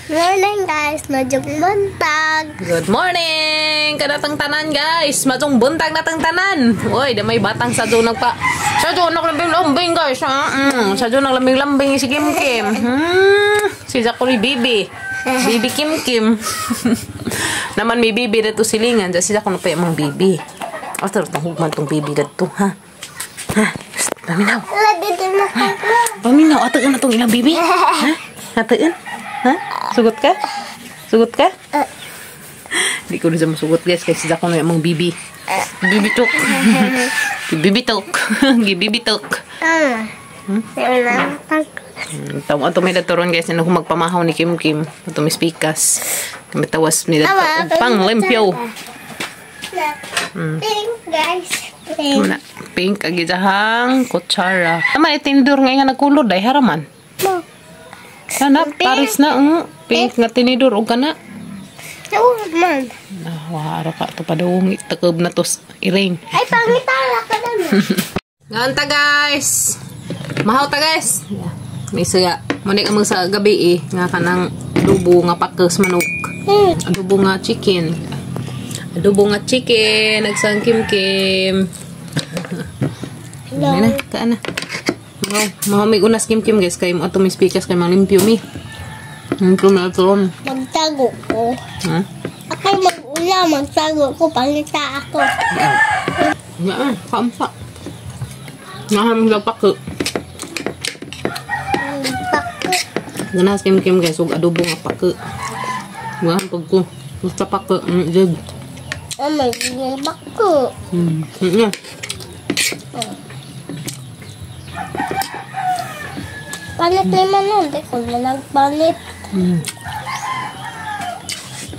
Morning guys, madyong buntag. Good morning! Kanatang tanan guys! Madyong buntag natang tanan! Uy, di may batang sa doon nagpa... Sa doon naglambing-lambing guys! Ha? Sa doon naglambing-lambing si Kim Kim. Si Zachary Bibi. Bibi Kim Kim. Naman may bibi dito silingan. Si Zachary pa yung bibi. O, taro tong hugman tong bibi dito, ha? Ha? Psst, paminaw. Paminaw. Ataan na tong ilang bibi. Ha? Ataan? Ha? Sugot ka? Sugot ka? Hindi ko rin siya masugot guys kasi ako na yung mga bibi. Bibi tok. Bibi tok. Bibi tok. Tawag ato may datoron guys na magpamahaw ni Kim Kim. Ato may spikas. May tawas ni dato pang limpyo. Pink guys. Pink. Pink agi jahang kutsara. Tama itindur nga nagkulod ay haraman. Kana paris na pink nga tinidor og kana. Man. Ah, wala ka to padung takob na to iring. Ay pangitala ka na. Nganta guys. Mahaw ta guys. May siya. Muna ka sa gabi eh nga kanang adobo nga pakes manok. Adobo nga chicken. Adobo nga chicken nagsang Kim Kim. Hello. Na, kaan na. Wow, may unas Kim Kim guys kay mo ato may speakers kay malimpyo mi. Limpyo na ito. Magtago ko. Ha? Ako mag-ula, magtago ko, pangita ako. Nga, kaampa. Nga, pako. Pako. Ganas Kim Kim guys, ug adobo nga pako. Nga, pag ko. Basta pako, jud. Oh, may pako. Nga. Palit naman nun. Hindi ko na nagpalit.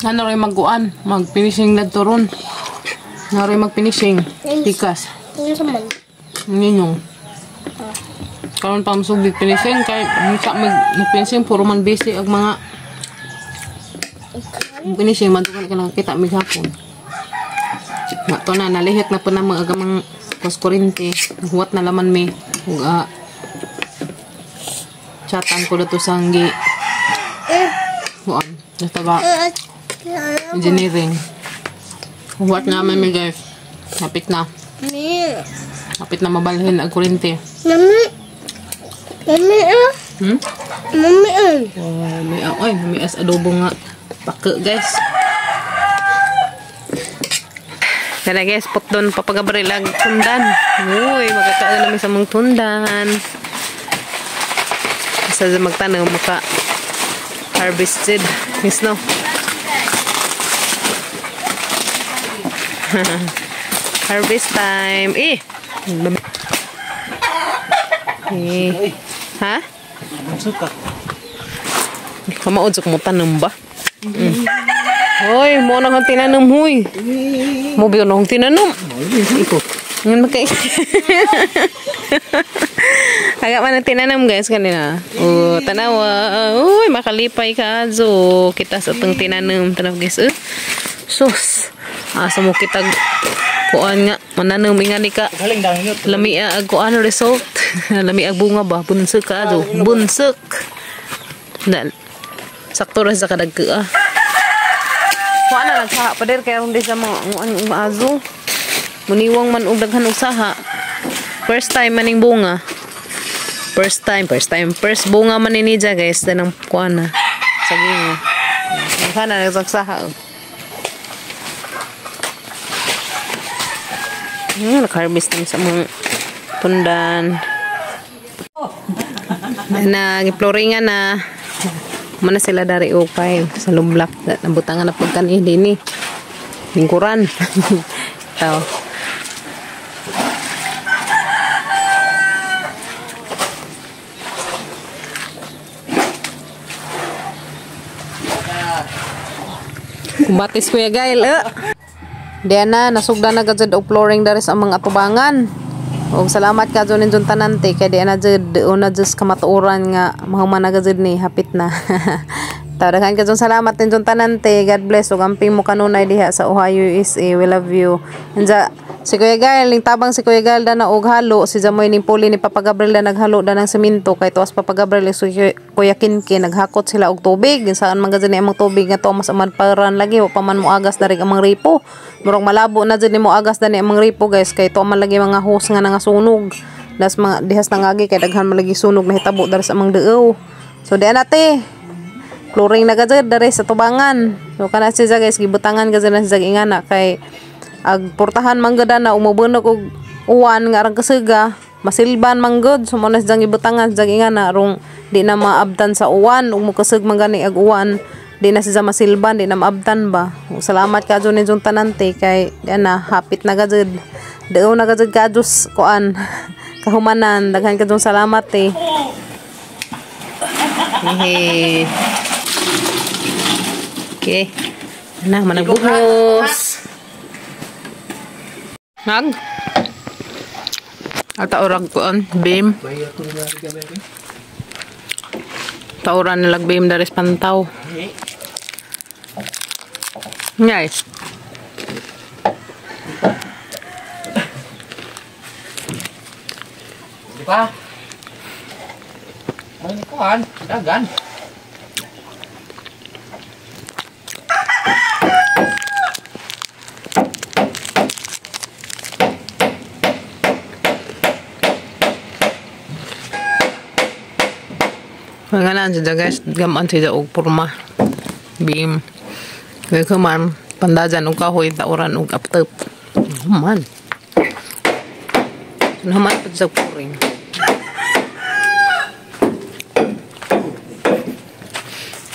Ano rin magkuan? Mag-finishing na to ron. Ano rin mag-finishing? Tikas. Ano sa man? Ninong. Karon pa masugid finishing. Kaya mag-finishing, puro man busy ang mga finishing. Madugan ka lang kita mig hapon. Nga to na, nalihit na po na mga agamang kos kurinte. Huwat na laman mi. Ug chatan ko dito sa hanggi. Huan. Basta ba? Engineering. Huwat naman mi guys. Hapit na. Hapit na mabalhin ang kurente. Mami. Mami ah. Mami ah. Wow, may ay, may as adobo nga. Pake guys. Tara guys, putdon papagabrilag tundan. Uy, magkakaon namin sa mong tundan. Sa magtanong maka harvested miss no. Harvest time eh. Eh. Ha? Kamaod sa kumutanong ba? Hoy, mo na kang tinanom huy. Mo ba na kang tinanom? Ngayon magkay. Aga man ang tinanom guys kanina. Oh, tanawa. Uy, makalipay ka azo. Kita sa itong tinanom. Tanaw guys. Sus. Asa mo kitag kuan nga mananom inga ni ka. Lami ag kuan result. Lami ag bunga ba? Bunsek ka azo. Bunsek. Dal. Sakto ra sa kadagka. Ah. Kuan na nagsaha pa dir kay aron di sa mga azo. Muniwang man og daghan og saha. First time maning bunga. First time. First bunga man ni niya guys. Danang kuan na. Saging. Kana nagsaksaha. Nag-harvest namin sa mga tundan. Na giploringan na. Mana sila dari upay sa lumblak. Nabutangan na pagkan din ni. Lingkuran. Tao. Kumbatis Kuya Gail eh. Diana nasugdan na gud og flooring dari sa mga atubangan. Og salamat ka jud ninjong tanante kay diana jud una jud kamatuoran nga mahuman na gud ni hapit na. Daghan kayong salamat ninyong tanan te. God bless ug amping mo kanunay diha sa Ohio, USA. We love you. Unsa si Kuya Gael, ning tabang si Kuya Gael da na og halo si Jamoy ning puli ni Papa Gabriel da naghalo da ng semento kay tuas Papa Gabriel si Kuya Kinki naghakot sila og tubig. Saan man gud ni among tubig nga to mas amad paran lagi wa pa man moagas dari amang ripo. Murag malabo na jud ni moagas dani amang ripo guys kay to man lagi mga hose nga nangasunog. Das mga dihas nangagi kay daghan man lagi sunog nahitabo dari sa amang duow. So di na te. Flooring na gajud dere sa tubangan. So kana siya guys gibutangan gajud na siya ingana kay ag portahan man gud na umubunog og uwan nga arang kasuga masilban man gud. So mo na siya gibutangan siya ingana rong di na maabtan sa uwan ug mukasug man gani ag uwan di na siya masilban, di na maabtan ba. Salamat ka jud ninyong tanan te kay di na hapit na gajud. Duo na gajud ka jus kuan kahumanan. Daghan ka jud salamat te. Hehe. Okay. Na managbuhos. Nag. Ata orag kuan beam. Tauran nilag beam daris pantaw. Ngay. Di pa. May kuan, dagan. Mga naan siya guys, gamaan siya og porma beam. Kaya kuman, pandajan og kahoy, tauran og aptep. Human. Human pa sa puring.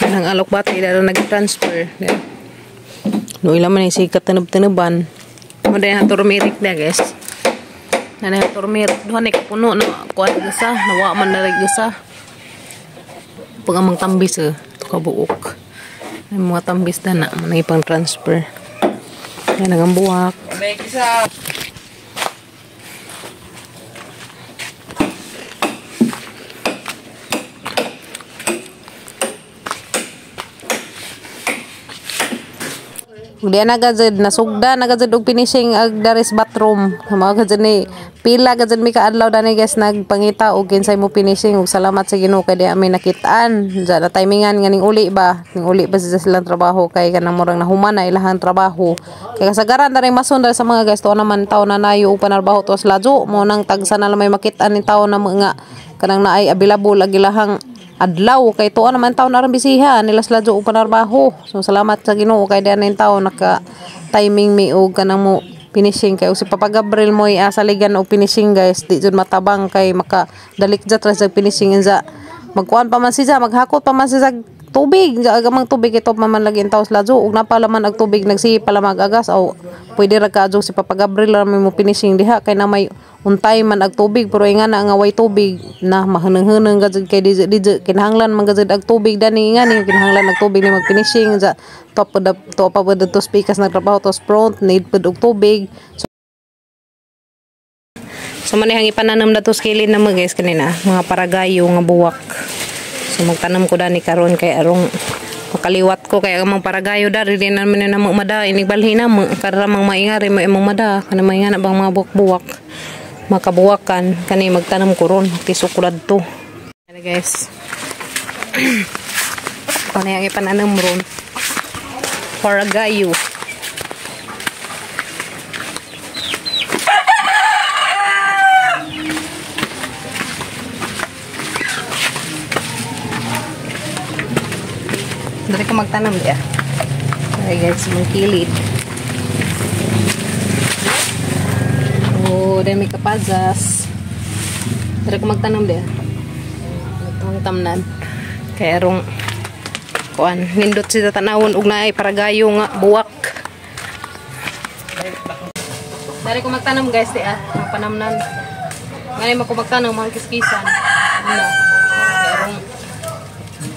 Ang alok bati, dahil nag-transfer. Noy laman yung sikat tinub-tinuban. Madayan ha turmeric na guys. Nanay turmeric. Duhan ay kapuno na kuwan gasa. Nawa man na rin gasa. Pag amang tambis ito kabuok. May mga tambis na na manang ipang transfer. Yan ang buwak. Di na gazed nasugda na gazed og finishing ag daris bathroom. Mga gazed ni pila gazed mi kaadlaw dani guys nagpangita og kinsay mo finishing ug salamat sa Ginoo kay di ami nakitaan. Diya na timingan nga ning uli ba, ning uli ba sila silang trabaho kay kanang murang nahuman na ilahang trabaho. Kay kasagaran dani mason dali sa mga guys tuo naman tawo na nayo og panarbaho tuos ladyo mo nang tagsa na lang may makitaan ni tawo na mga kanang naay available ag ilahang adlaw kay tuo naman tawo na rin bisiha nila sila og panarbaho. So salamat sa Ginoo kay diyan ning tawo naka timing mi og kanang mo finishing kay si Papa Gabriel moy saligan og finishing guys di jud matabang kay maka dalik jud ra sa finishing inza magkuan pa man siya maghakot pa man siya tubig agamang tubig ito pa man lagi tawo sa ladyo ug napalaman ag tubig nagsihi pala magagas o pwede ra ka si Papa Gabriel ra mo finishing diha kay na may untay man ag tubig pero inga na nga way tubig na mahinang-hinang gajud kay di kinahanglan man gajud ag tubig dani nga ni kinahanglan ag tubig ni mag finishing sa top to pa to speakers nagtrabaho to front need pud og tubig. So manihang ipananam na to skilin na mo guys kanina mga paragayo nga buwak. So magtanam ko dani karon kay arong makaliwat ko kay amang paragayo dari di naman na mo mada inigbalhin na mo para mang maingari mo imong mada kana mainga na bang mga buwak-buwak makabuwakan kani magtanam ko ron tisok ko dadto. Ano guys, panayang ipananam ron paragayo. Dari ka magtanam dia. Ay guys, mangkilid. Oh, dami kapazas. Dari ka magtanam dia. Itong tamnan. Kaya rong kuan nindot sila tanawon og naay paragayo nga buwak. Dari ko magtanam guys dia, panamnan. Ngani mo ko magtanam mga kiskisan. Ano? Kaya rong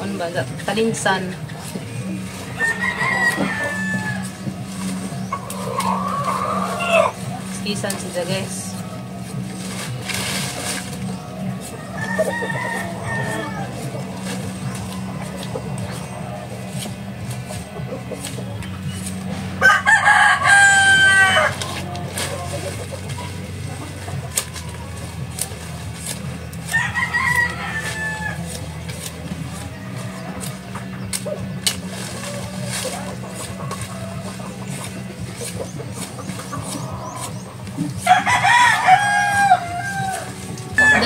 kuan ba talinsan. Kisan siya guys.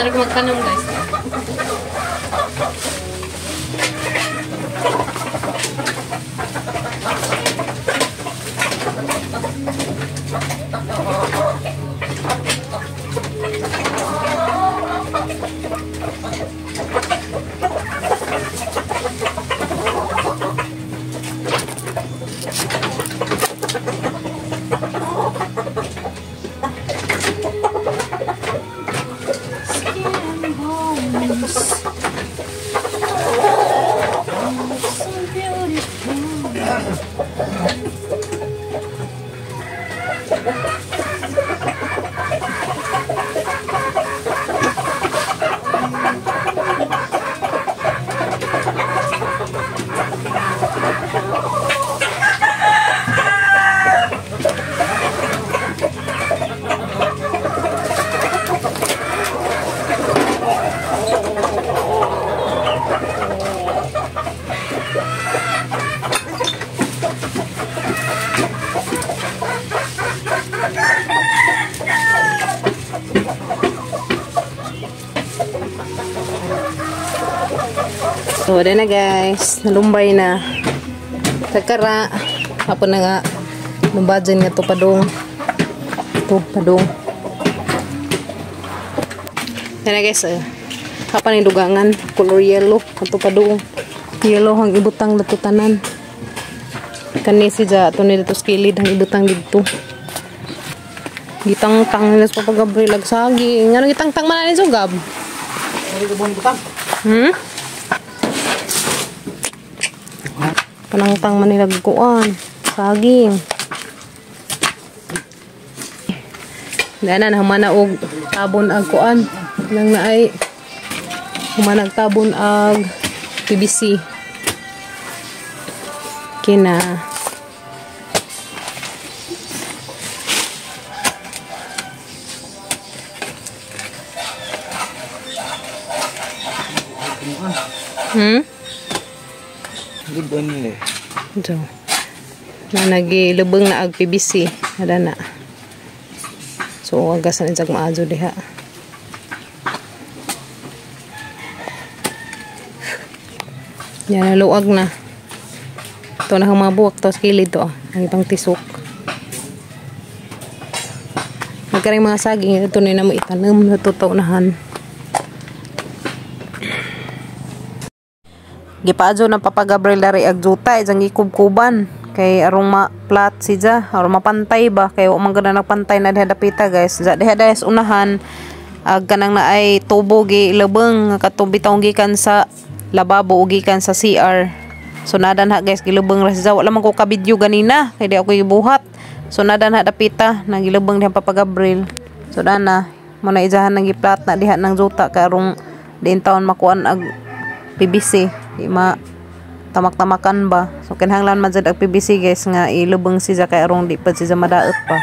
Nari ko magtanom guys. So, na guys. Nalumbay na. Kakara. Hapon na nga. Lumbadyan nga to padong. Ito, padong. Yan na guys. Hapon yung dugangan. Color yellow. Ito padong. Yellow ang ibutang natutanan. Kani si ja. Ito nito skilid ang ibutang dito. Gitang-tang nila sa Papa Gabriel. Agsagi. Nga nang gitang-tang man na ni Gab? Panangtang man nila guan. Saging. Dana na humana og tabon ag kuan. Nang naay humana og tabon ag PVC. Kina. Good one nila. So, na nagilubeng na ag PVC. Ada na. So, agasan insag maadyo diha. Yan, naluag na. Ito na ang mga buwak. Tapos kilid to. Ang ibang tisok. Magkaring mga saging. Ito na mo itanom. Natutunahan. Gipaadyo ng Papa Gabriel dari ag juta ijang gikubkuban kay arong ma-plat si ja arong mapantay ba kay wa man gana nagpantay na diha dapita guys. Ja diha guys unahan ag kanang naay tubo gi lubeng kato bitong gikan sa lababo o gikan sa CR. So nadan ha guys gilubeng ra si ja, wala man ko ka video ganina kay di ako gibuhat. So nadan ha dapita nang gilubeng diha Papa Gabriel. So dana mo na ijahan nang giplat na diha nang juta kay arong diin taon makuan ag PVC. Di ma tamak-tamakan ba. So kinahanglan man jud ang PVC guys nga ilubeng siya kay arong di pa siya madaot pa.